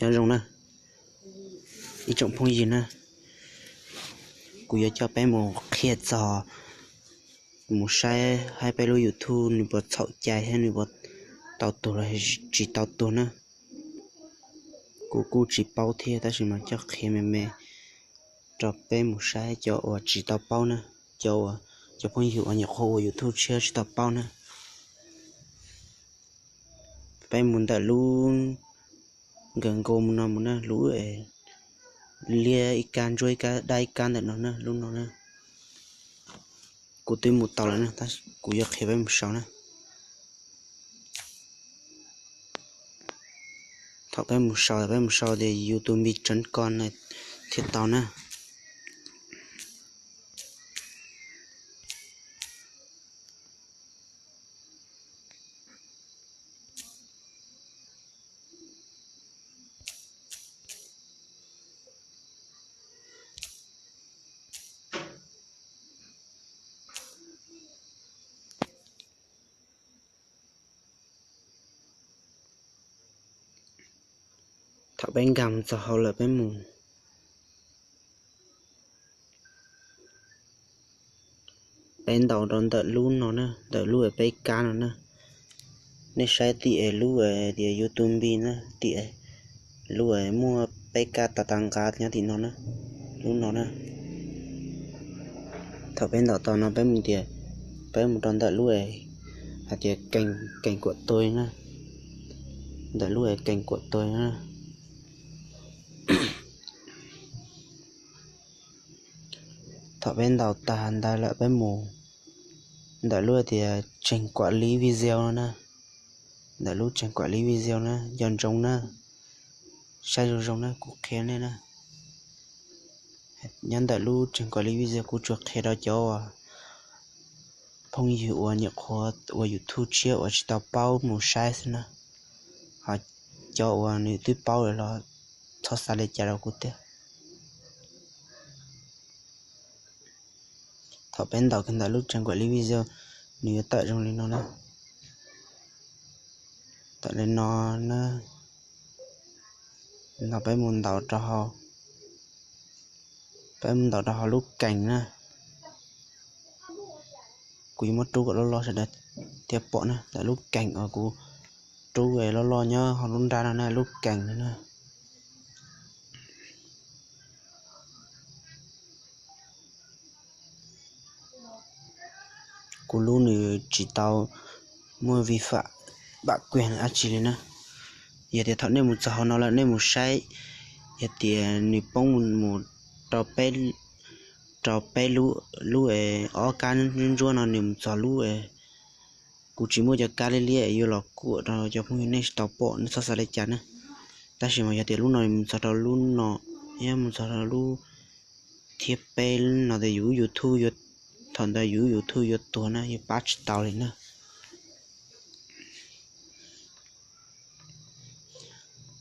Nyob zoo na, ib tsoom phooj ywg na, kuv yuav coj peb mus qhia txog, mus saib hais peb lub YouTube nws puas txhaum cai thiab nws puas tau tuag los tsis tau tuag na. Kuv kuj tsis paub thiab tab sis mas coj qhia me me rau peb mus saib cov uas tsis tau paub na, cov uas, cov phooj ywg uas nyuam qhuav ua YouTube tshiab tsis tau paub na. Peb mus ntawm lub nkaws nkaus mus no mus na, lub liab ib kab ntsuab ib kab dab ib kab ntawm no na, lub no na. Kuv twb mus tau lawm na, tab sis kuv yuav qhia peb mus sau na. Thaum peb mus sau, peb mus sau tias YouTube chấm com no thiaj tau na. Thaum peb nkag mus txog hauv lawm peb mus, peb ntaus rau ntawm lub no na, ntawm lub peb kab no na. Nej saib tim es lub tias YouTube na, tim lub muaj peb kab tas tas nqa nyob tim no na, lub no na. Thaum peb ntaus tau no peb mus tias, peb mus rau ntawm lub hais tias kees kuam tug na, ntawm lub kees kuam tug na. Thaum peb ntaus tag ntawd lawm peb mus ntawm lub tias tseeg kuam li video no na, ntawm lub tseeg kuam li video na, nco ntsoov na, saib zoo zoo na kuv qhia nej na. Nyob ntawm lub tseeg kuam li video kuv tsuas qhia rau cov phooj ywg uas nyuam qhuav ua YouTube tshiab uas tsis tau paub mus saib xwb na, ho cov uas nws twb paub lawm los txhob xav li cas rau kuv tiag. Thaum peb ntaus kiag ntawm lub tseeg kuam li video, nws yuav tawm zoo li no na. Tawm li no na. No peb mus ntaus rau hauv, peb mus ntaus rau hauv lub kees na. Kuv yuav muab rub kom loj loj sawv daws thiaj pom na, ntawm lub kees uas kuv rub loj loj nyob hauv lub nrab no na, lub kees no na. Kuv lub nws tsis tau muaj vi phạm bản quyền dab tsi li na. Yog tias thaum nej mus txog hauv no lawm nej mus saib, yog tias nws poob mus rau peb, rau peb lub, lub ob kab ntsuab ntsuab no nws mus txog lub, kuv tsis muaj cov kab liab liab yuav los kuam rau cov phooj ywg nej tsis tau pom nej txhob xav li cas na. Tab sis mas yog tias lub no mus txog rau lub no, yog mus txog rau lub thiab peb no tias yus YouTube yuav, thaum ntawd yus YouTube yuav tuag na, yuav pab tsis tau li na.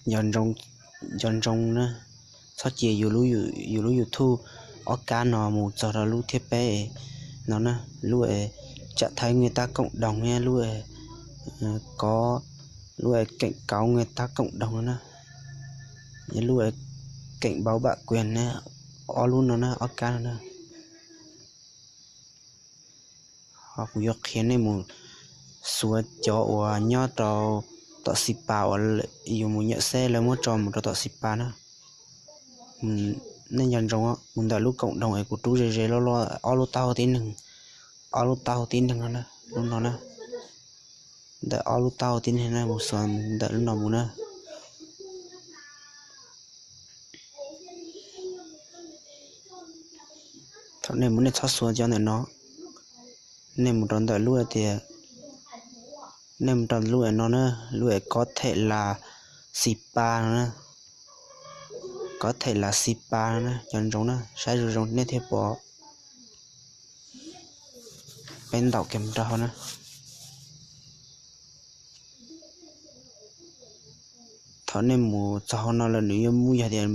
Nco ntsoov na, txhob cia yus lub YouTube ob kab no mus txog rau lub thiab peb no na, lub tsam thaib nwiaj tab cộng đồng thiab lub kov, lub keem kauv nwiaj tab cộng đồng no na, lub keem báo bản quyền na, ob lub no na, ob kab no na. Ho kuv yuav qhia nej mus xuav cov uas nyob rau tom xi pas uas yus mus nyam xeb lawv muab tso mus rau tom xi pas na. Nej nco ntsoov mus ntawm lub cộng đồng es kuv rub ze ze loj loj ob lub taub hau tib neeg, ob lub taub hau tib neeg no na, lub no na. Ntawm ob lub taub hau tib neeg na mus xuav ntawm lub no mus na. Thaum nej mus nej txhob xuav cov ntawm no, nej mus rau ntawm lub tias, nej mus rau lub no na, lub có thể là xi pa no na, có thể là xi pa no na, nco ntsoov na, saib zoo zoo nej thiaj pom. Peb ntaus kiag mus rau hauv na. Thaum nej mus txog hauv no lawm nws yuav muaj, yog tias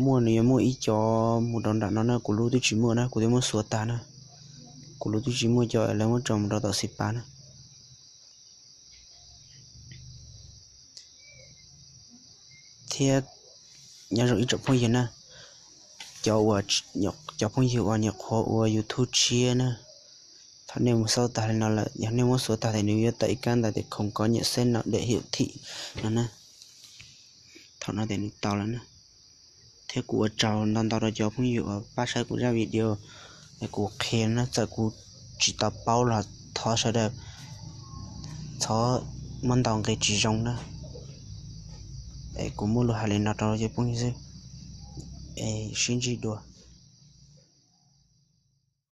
muaj nws yuav muaj ib co mus rau nram no na, kuv lub twb tsis muaj na, kuv twb muab xuav tag na. Kuv lub twb tsis muaj co lawv muab tso mus rau tom xi pas na. Thiab nyob zoo ib tsoom phooj ywg na, cov uas, cov phooj ywg uas nyuam qhuav ua YouTube tshiab na, thaum nej mus xauj tag li no lawm, yog nej muab xuav tag ces nws yuav tawm ib kab ntawv tias không có nhận xét nào để hiển thị no na. Thaum no ces nws tau lawm na. Thiab kuv ua tsaug ntau ntau rau cov phooj ywg uas pab saib kuv zaj video es kuv qhia na, txawm kuv tsis tau paub los thov sawv daws txhob muab ntaus nqe tsis zoo na. Es kuv muaj lus hais li no rau cov phooj ywg xwb, es sib ntsib dua.